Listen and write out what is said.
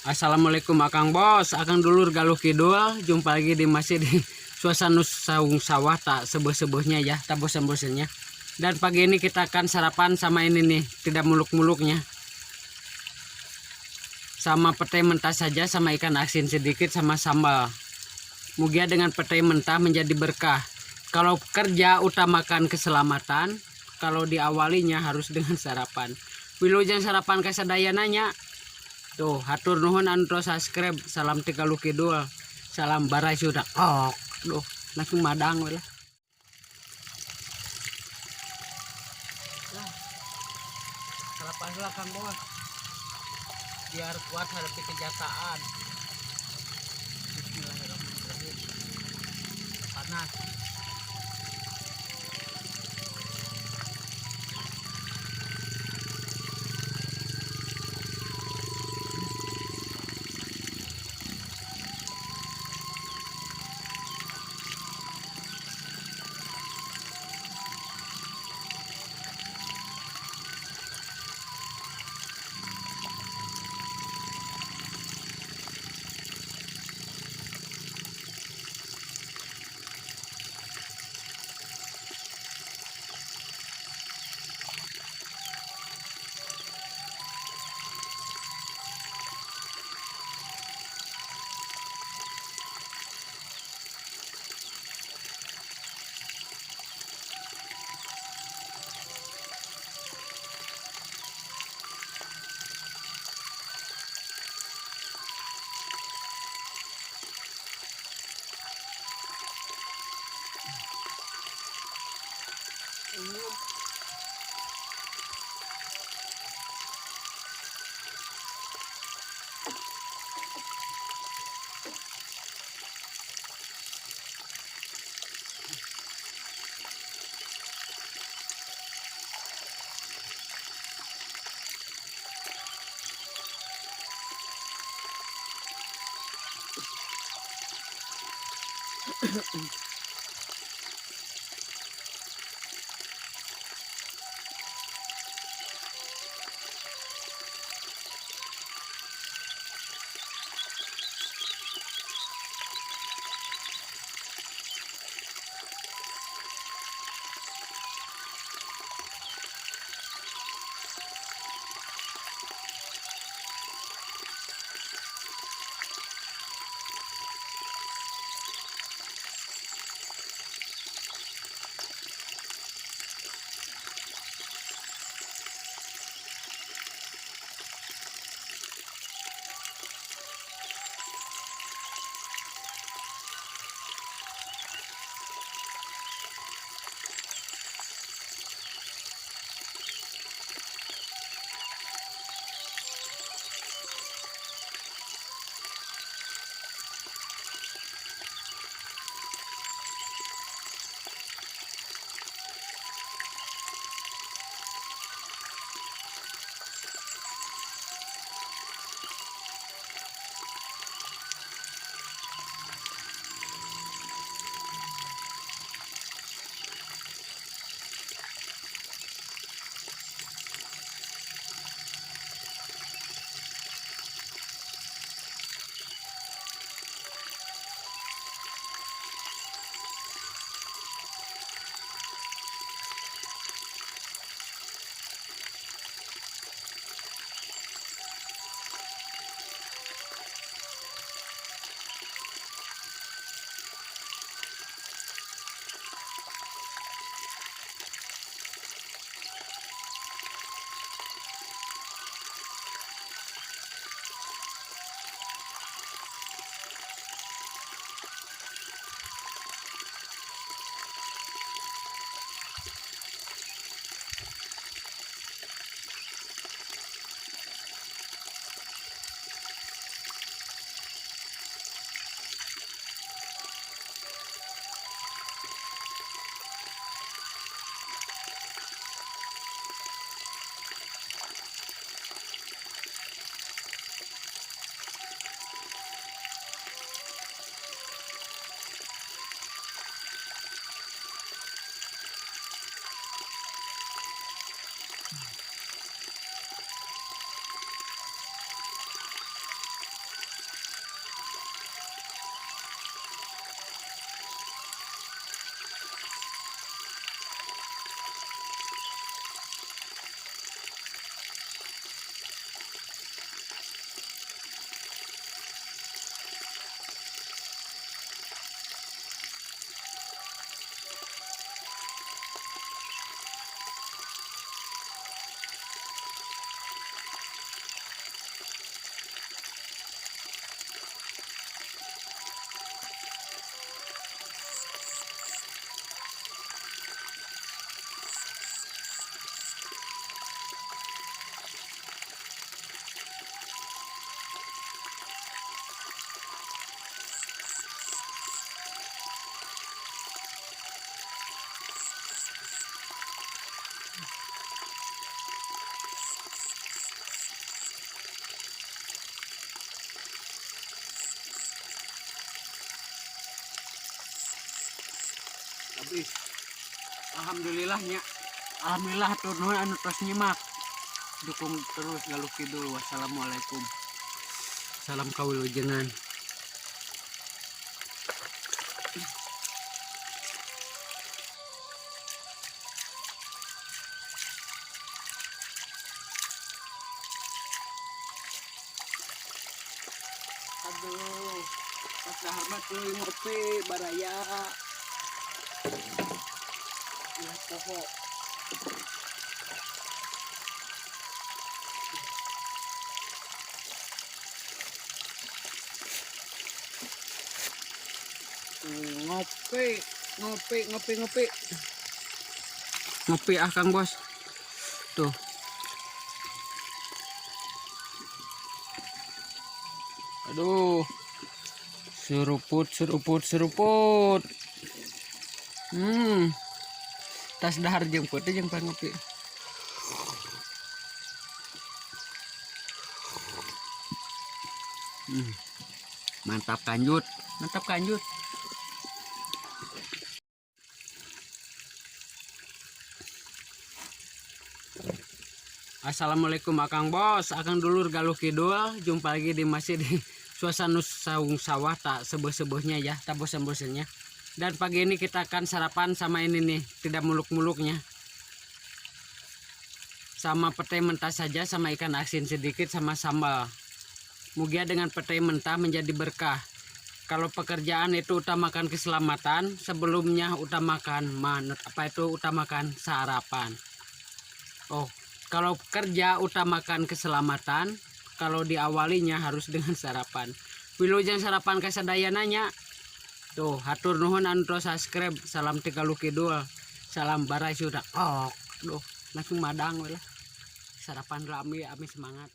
Assalamualaikum Akang Bos, Akang Dulur Galuh Kidul. Jumpa lagi di masih di suasana saung sawah, tak sebeh-sebehnya ya, tak bosan-bosannya. Dan pagi ini kita akan sarapan sama ini nih, tidak muluk-muluknya. Sama petai mentah saja, sama ikan asin sedikit, sama sambal. Mugia dengan petai mentah menjadi berkah. Kalau kerja utamakan keselamatan, kalau diawalinya harus dengan sarapan. Wilujeng sarapan kasadayana nya. Tuh, hatur nuhun anu tos subscribe. Salam ti Galuh Kidul. Salam barai sudah. Oh, duh, langsung madang we lah. Lah. Sarapan lah Kang Bos. Biar kuat hadapi kenyataan. Bismillahirrahmanirrahim. Panas. Habis. Alhamdulillahnya. Alhamdulillah, hatur nuhun anu tos nyimak. Dukung terus Galuh Kidul. Wassalamualaikum. Salam kawilujengan. Aduh, pas dahar mah tuluy ngopi baraya. Ulah poho. Tuluy ngopi, ngopi, ngopi, ngopi. Ngopi ah, Kang Bos. Tuh. Aduh. Seruput, seruput, seruput. Tas dahar jeung peuting jeung ngopi. Mantap kanjut, mantap kanjut. Assalamualaikum Akang Bos, Akang Dulur Galuh Kidul. Jumpa lagi di masih di suasana saung sawah, tak seboh-sebohnya ya, tak bosan-bosannya. Dan pagi ini kita akan sarapan sama ini nih, tidak muluk-muluknya. Sama petai mentah saja, sama ikan asin sedikit, sama sambal. Mugia dengan petai mentah menjadi berkah. Kalau pekerjaan itu utamakan keselamatan, sebelumnya utamakan manut, apa itu, utamakan sarapan. Oh, kalau kerja utamakan keselamatan, kalau diawalinya harus dengan sarapan. Wilujeng sarapan kasadayana. Tuh, hatur nuhun anu tos subscribe. Salam ti Galuh Kidul. Salam barai sudah. Oh, duh, langsung madang we lah. Sarapan rame, ami semangat.